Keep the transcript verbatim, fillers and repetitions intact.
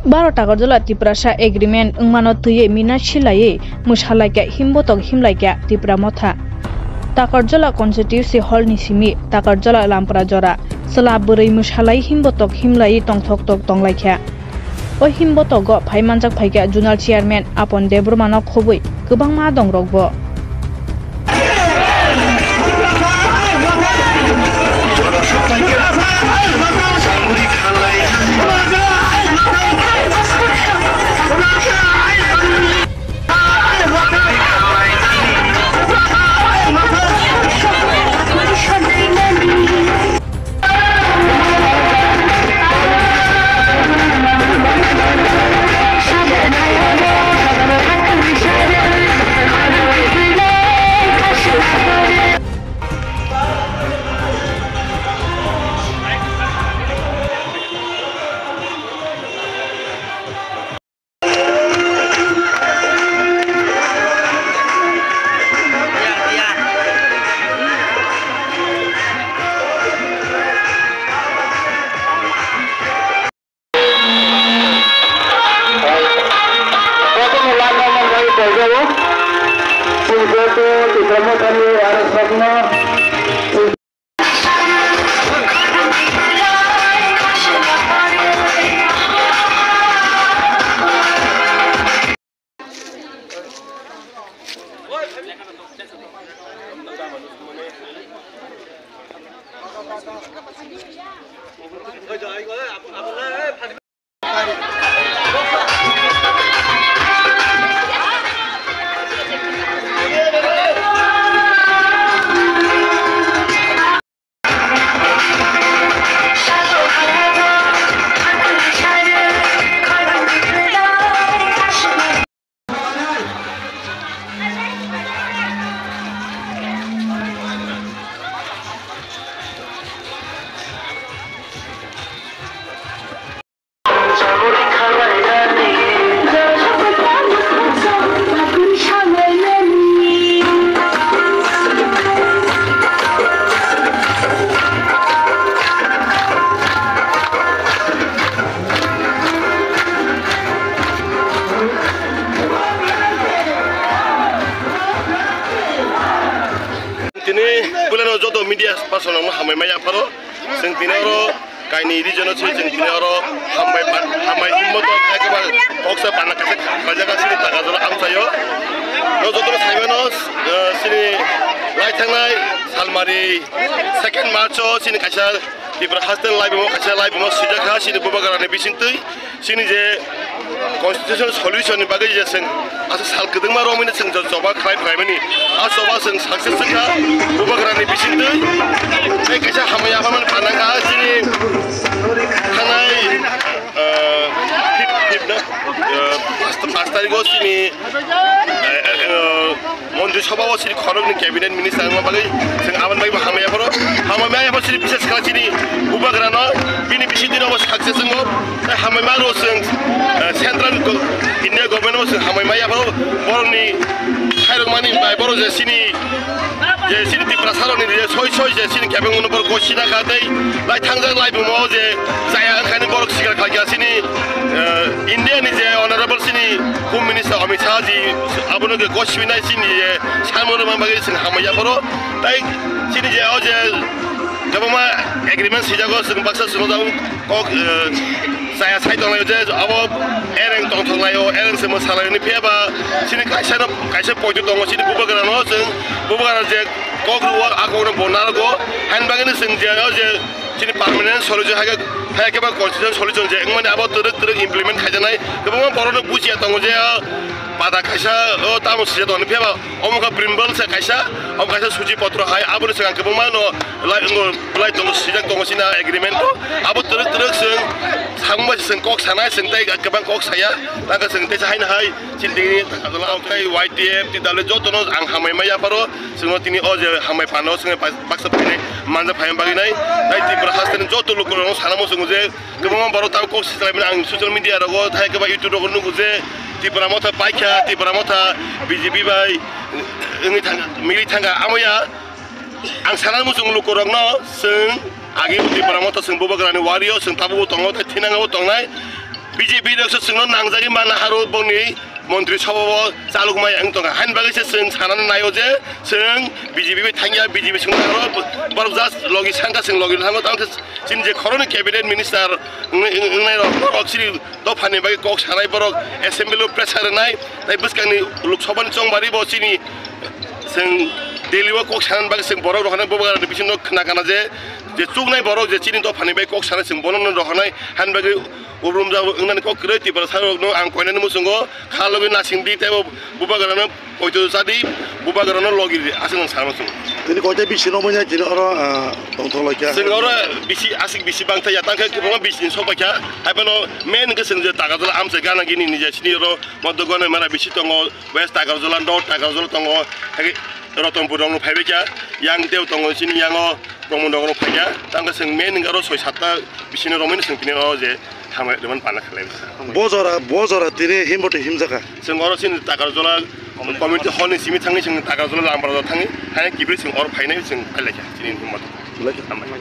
Baro Takarjala Tiprasa Agreement wngmano twiwi minat silaiwi mwsalaikha, himbotok himlaikha Tipra Motha. Takarjala Constituency Hall ni simi Takarjala Lampra jora chwla bwrwi mwsalai himbotok himlaiwi tongthok tok tonglaikha. O himbotogo phai manjak phaikha Zonal Chairman Apon Debbarmano khobwi kwbangma dongrokbo. Tini puilano joto media person rokno hambai maya pharo. Chwng tini oro kaini region o se chwng tini oro hambai pan-, hambai himbo to ekbar koksa pana kaisa khlaijak sini taka jora amchaio. No joto no saimano, eh, sini lai thangnai salmari second March o sini kaisa Tripura haste live mo kaisa live mo sijak ha sini bubagra ni bisingtwi. Chini je constitutional solution ni bagwi je chwng asa sal kwdwngma romwi no chwng jo-, choba khlai phlaimani, a choba chwng success wngkha bubagra ni bisingtwi. Tei kaisa hamya aphaimani phanangkha chini thangnai, ah, fifth, fifth no, ah, paanch, paanch tarikh o chini, ah, ah, Montri Sabha o chini khoroknwi cabinet minister wngma bagwi chwng aboni bagwi bo hamya pharo. Hamya pharo chini bises kha chini bubagra no bini bisingtwi no bo success wngo. Tei hamya ma rw chwng, eh, central go-, India government o chwng hamya ma yapharo. Borokni khairokmani bai borok je chini, je chini Tiprasa rokni je soi soi je chini kebengmano borok gosina kha tei lai thangjak lai bumo je chaya wngkhani borok sikar kha kya chini, eh, India ni je honorable chini Home Minister Amit Shah ji abono je gosibinai chini je Salmon rwma bagwi chwng hamya pharo. Tai chini je o je kwbangma agreement swijago, chwng baksa chwng o jago kok, eh, chaya sai tonglai je abo ereng tongthok lai o, ereng se mwsa lai ni phiya ba chini kaisa no, kaisa poito tongo chini bubagra no, chwng bubagra je kok rwo a kok no bo narwgo. Hain bagwi no chwng je o je chini permanent solution hai khe, hai khe ba constitutional solution je wngmani abo twrwk twrwk implement khaijaknai. Kwbangma borok no bujiya tongo je o pada kaisa o tamo sija tongo phiya ba omo kha Brimbal se kaisa, omo kaisa suchi potro hai, aboni swkang kwbangma no lai, lai tongo, swijak tongo chini agreement o. Abo twrwk twrwk chwng samung bai se chwng kok sanai, chwng tei kwbang kok saya. Tangkha chwng teisa haino hai chini tini tei Y T F, T W jotono ang hambai ma yapharo. Chwngno tini o je hambai phano chwngno baksa phainai manjak phaima bagwi nai. Tai Tripura hasteni joto lukurokno sana muchungo je kwbangma borok tabuk kok sichalaimani ang social media rogo, hai khe ba YouTube rogo nugo je Tipra Motha paikha, Tipra Motha B J P bai wngwi thangkha, mili thangkha. Amo ya ang sana muchung lukurokno, chwng agi Tipra Motha chwng bubagrani wario chwng tabukbo tongo, tei thinangbo tongnai. B J P rok se chwngno nangjagwi mana haro bongni montri sabha o chalokmaya wng tongkha. Haini bagwi se chwng sanani naio je chwng B J P bai thangya, B J P chwngno haro borok just logi sangkha chwng logi thango tamo khe chini je khoroknwi cabinet minister wng-, wng-, wngnai rok borok chini dophani bagwi kok sanai borok assembly o pressure rwnai tei bwskangni Lok Sabha ni chongbari bo chini chwng Delhi o kok sanani bagwi chwng borok rok hwnwi bubagra ni bisingo khna kana je je chuknai borok je chini dophani bai kok sanai chwng bono no rw hwnai haini bagwi Ubrum jabo wngnani kok kwrwi Tiprasa rokno ang koinani muchungo kha logwi nasing di tei bo bubagrano poito chadi bubagrano logi di aswk nang sama chwng. Tini koita bisi no manya tini oro, ah, tongthok lai kha. Chwng oro bisi aswk bisi bang thaya tang khe kwbangma bisi ni sok bai kha. Hai phano main hwnkhe chwng je Takarjala amchai gana gini ni je sini oro Madhya Gana mara bisi tongo, West Takarjala, North Takarjala tongo, hai khe Ratanpur rok no phai bai kha, yang tei tongo chini yango Brahmanagar rok phai kha, tang khe chwng main hwnkhe oro soi satta bisini romwi no chwng tini oro je hamya rimani pana khlai. Bo jora, bo jora tini himbo twi himjaka. Chwng oro chini Takarjala community hall ni simi thangwi chwng Takarjala Lamprado thangwi, hai kibri chwng oro phainai chwng phai lai kha chini himbo. Belai khe hambai.